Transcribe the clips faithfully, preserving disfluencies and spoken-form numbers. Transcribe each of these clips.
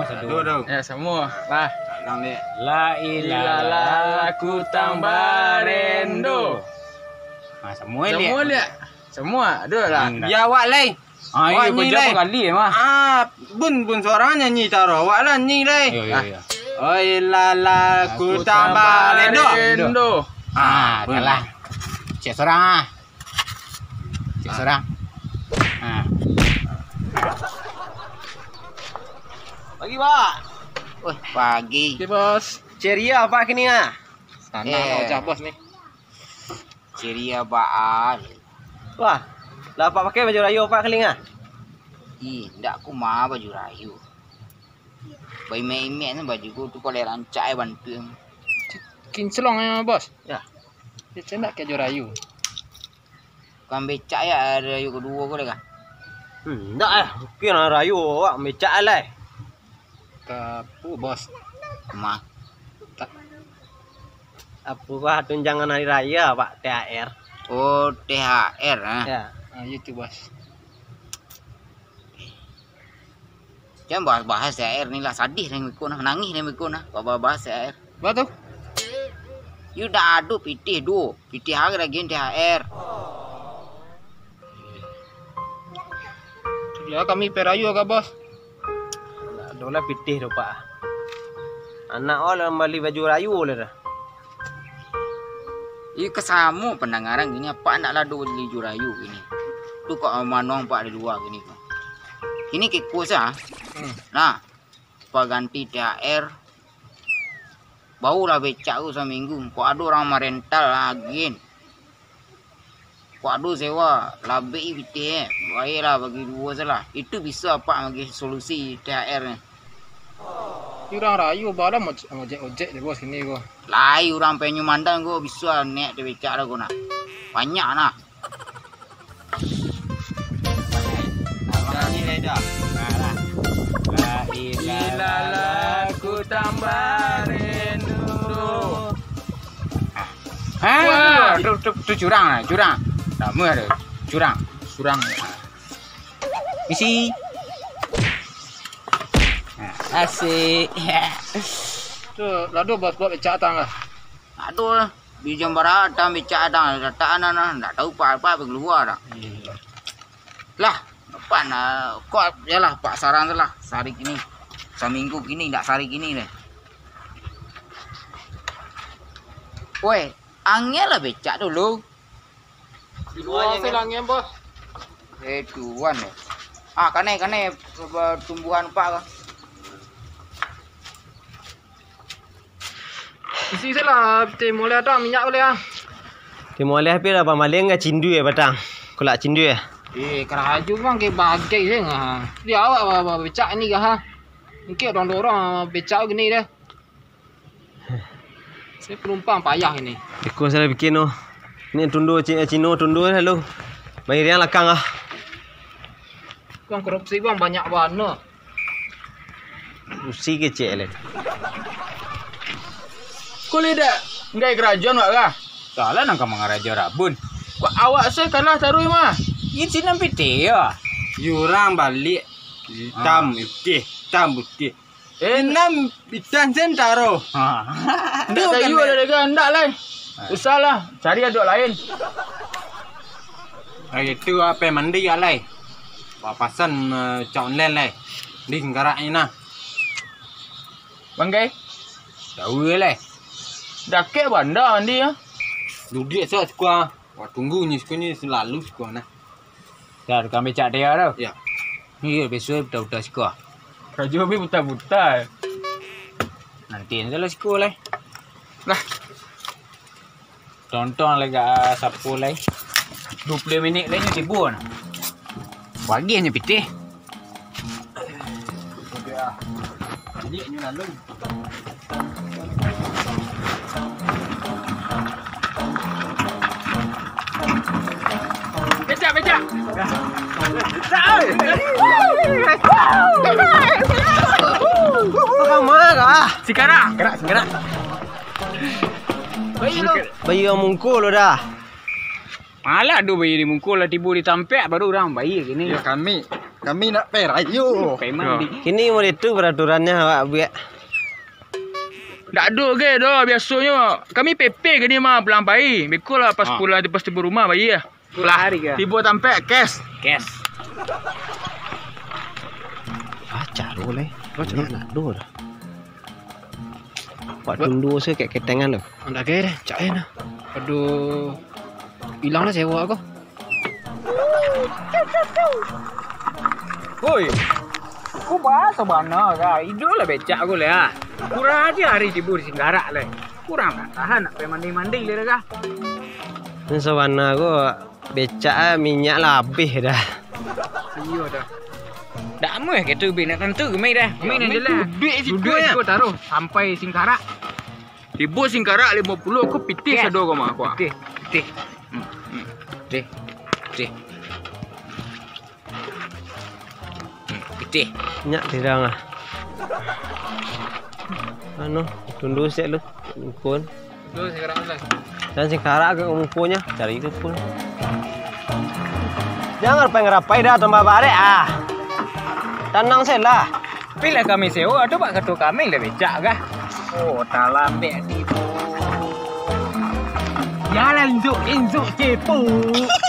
Satu, dua. Ya, semua. Lah. Ulang, Dek. La ilaha, aku tambah rindu. Ha, semua, Dek. Semua, Dek. Semua, aduh lah. Hmm, dah. Ya, awak, lai. Ah, awak iyo, nyi, kau lai. Jawab kali, mah. Ah, bun, bun, suaranya nyi taro. Awak lah nyi, lai. Iyo, iyo, iyo. Oi, lala, aku tambah rindu. Rindu. Ah, bun. Kalah. Cek sorang, ah. Cek sorang. Ah. Pagi, Pak. Wah, pagi. Oke, Bos. Ceria, Pak, kini, ah. Sana, eh, wajah Bos ni. Ceria, Pak, ah. Wah, lah, Pak, pakai baju rayo, Pak, kini, ah? Ih, ndak, aku mah baju rayo. Baimek-imek ni baju ko tu, kalau rancak ai bantuak. Kinclong ai, Bos. Ya. Dia cak ndak kek jo rayo. Kan becak ya, rayo kaduo ko lai kah? Hmm, ndak lah. Oke lah, rayo awak becak lai. Ka apo, Bos? Ma. Ta- Apo kah tunjangan hari raya, Pak, T H R? Oh, T H R, ah. Ya. Ah, iyo tu, Bos. Jan bahas-bahas T H R ni lah, sadih den beko nah, nangih den beko nah, kok bahas-bahas T H R. Apo tu? Yu dak ado pitih do, pitih hari lagi T H R. Yo, kami perayu ka, Bos. Ado lah pitih do, Pak. Anak awak lah mambali baju rayo lah dah. Ih, ka samo pandangaran kini, apak ndak lah do bali baju rayo kini. Tu kok manuang apak di lua kini ko. Kini kiko sa. Hmm. Nah, paganti T H R. Barulah becak tu saminggu. Kok ado urang marental agen. Kok ado sewa, labek i pitih, eh. Baiklah, bagi duo salah. Itu bisa apak magih solusi T H R ni. Urang rayo balam ojek-ojek dek Bos kini ko. Lai urang Penyumandan ko bisa naik di becak lah ko nah. Banyak nah. Nyanyi lai dah. Nah, lah. La ilaha, aku tambah rindu. Ah, wah, tu, tu, tu curang lah, curang. Nama ada? Curang. Curang. Misi. Ah, asik. Tu, lado bos buat becak tang lah. Aduh, di jam bara tang becak tang, datang anak nah, ndak tahu apa-apa, kalua dah. Iya. Lah, apa nak, kok, yalah, Pak Sarang tu lah, sehari kini. Saminggu kini, ndak sehari kini deh. Weh, angin lah becak dulu. Di luar angin, Bos. Eh, tuan, eh. Ah, kanai, kanai, tumbuhan pak kah? Isi salah, teh moleh ada minyak boleh ah. Teh moleh api lah, pamaling ka cindui eh, patang. Kulak cindui eh. Eh, karajo bang, ke bagai je ngah. Di awak ba-, ba-, becak ni kah? Mungkin orang-orang becak gini deh. Saya penumpang payah ini. Iko salah bikin tu. Ni tundo Ci-, Cino tundo lalu. Mairiang lakang ah. Bang, korupsi bang banyak bana. Usi kecek le. Ko lidak, nggai karajoan wak kah? Salah nang ka mangarajo rabun. Wak awak se kalah taruih mah. Isin nan pitih yo. Yurang balik. Hitam putih, hitam putih. Eh, enam bintang sentaro. Ha. Ndak tahu lah dega, ndak lai. Ha. Usahlah, cari adok lain. Hari tu apai mandi alai. Papasan, eh, cak online lai. Di singkarak ni nah. Bangkai? Tahu lai. Dakek banda mandi ah. Duduak sa sukua. Wah, tunggu ni sukua ni selalu sukua nah. Dah, tukang becak dia tu. Ya. Ni dia biasa buta-buta siko. Karajo be buta-buta. Nanti salah siko lai. Lah. Tonton lai ka sapo lai. Dua puluh minit lai nyo tibo nah. Pagi nyo pitih. Becak, becak. Becak, oi. Kama kah? Sikarak. Sikarak, sikarak. Bayi lo. Bayi yang mungkul lo dah. Malah ado bayi di mungkul lah, tibo di tampek baru urang bayi kini. Ya, kami. Kami nak pai rayo. Pai mandi. Kini model tu peraturannya awak buek. Ndak ado ge doh, biasonyo kami P P kini mah pulang pai. Beko lah pas pulang, pas tibo rumah bayia. Lah, tibo tampek, cash. Cash. Ah, caro leh. Caro nak ado dah. Wak tundu se kek ketengan tu. Andak ge deh, cak eh nah. Aduh. Ilang lah sewa ko. Woi. Ko baso bana ka? Iduik lah becak ko leh ah. Kurang aja hari tibo di Singkarak leh. Kurang nak tahan nak pai mandi-mandi leh ka. Ni sabana ko becak ah, minyak lah abih dah. Iyo dah. Dak amuah ke tu, Bi, nak tantu kemai dah. Kemai nan jelas. Duduak siko, duduak siko taruh sampai Singkarak. Tibo Singkarak limo puluah ko pitih sado ko mah ko. Pitih, pitih. Hmm, hmm. Pitih, pitih. Hmm, pitih. Nyak tirang ah. Anu, tundu sek lu, muko. Tundu Singkarak lah. Dan Singkarak ke mukonyo, cari ke pun. Jangan rapai-rapai dah, tambah barek ah. Tanang se lah. Pilih kami sewa, tu bak kato kami lah becak kah? Oh, talambek tibo. Yalah, injuk-injuk cepo.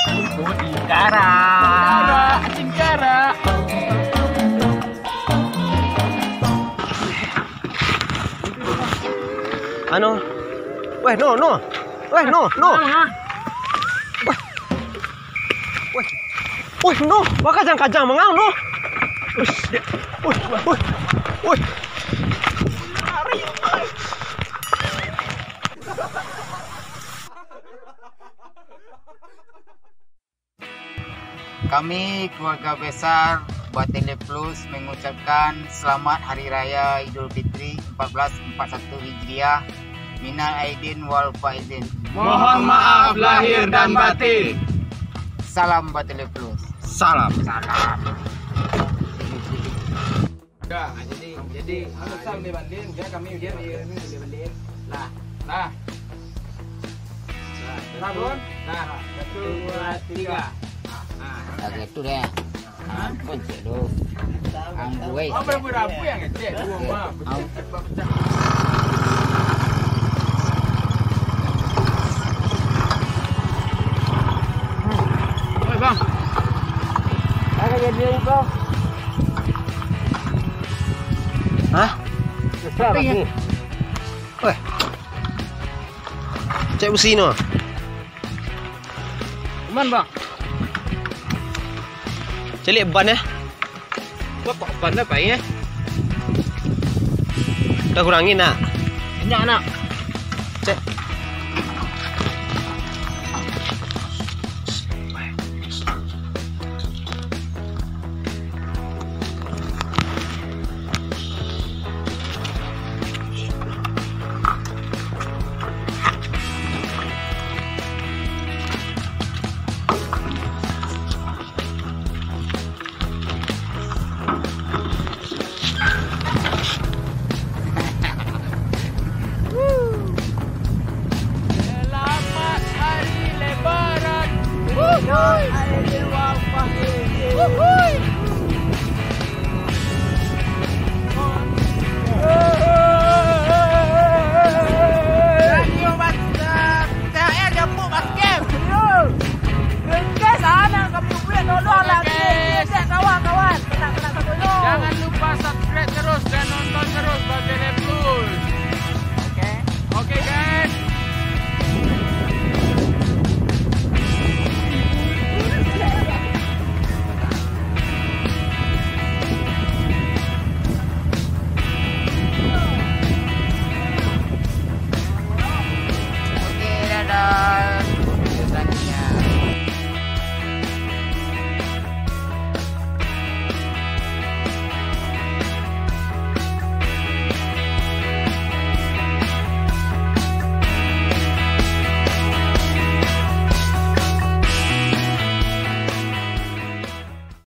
Tibo di Singkarak. Singkarak, Singkarak. Anu. Weh, no, no. Weh, no, no. Weh. Weh. Weh, no. Bakajang-kajang mangang, no. Ush. Weh, weh, weh. Kami, keluarga besar Batele Plus, mengucapkan selamat Hari Raya Idul Fitri empat belas empat satu Hijriah. Minal aidin wal faizin. Mohon maaf lahir dan batin. Salam Batele Plus. Salam. Salam. Dah, jadi, jadi, anu, ah, Sam, jadi dia banding, dia kami, dia, dia, dia banding. Lah. Lah. Lah, Bun. Lah. Satu, dua, tiga. Nah. Lah, gitu deh. Ampun, cek tu. Amboi. Apa yang berapu yang ngecek? Dua, Bang. Pecah, pecah, pecah. Oi, Bang. Apa jadi kau? Hah? Besar ni. Weh. Cek besi no. Aman, Bang. Cek liek ban, eh. Wah, kok ban dah baik, eh. Dah kurangin, nak. Banyak, nak. Cek.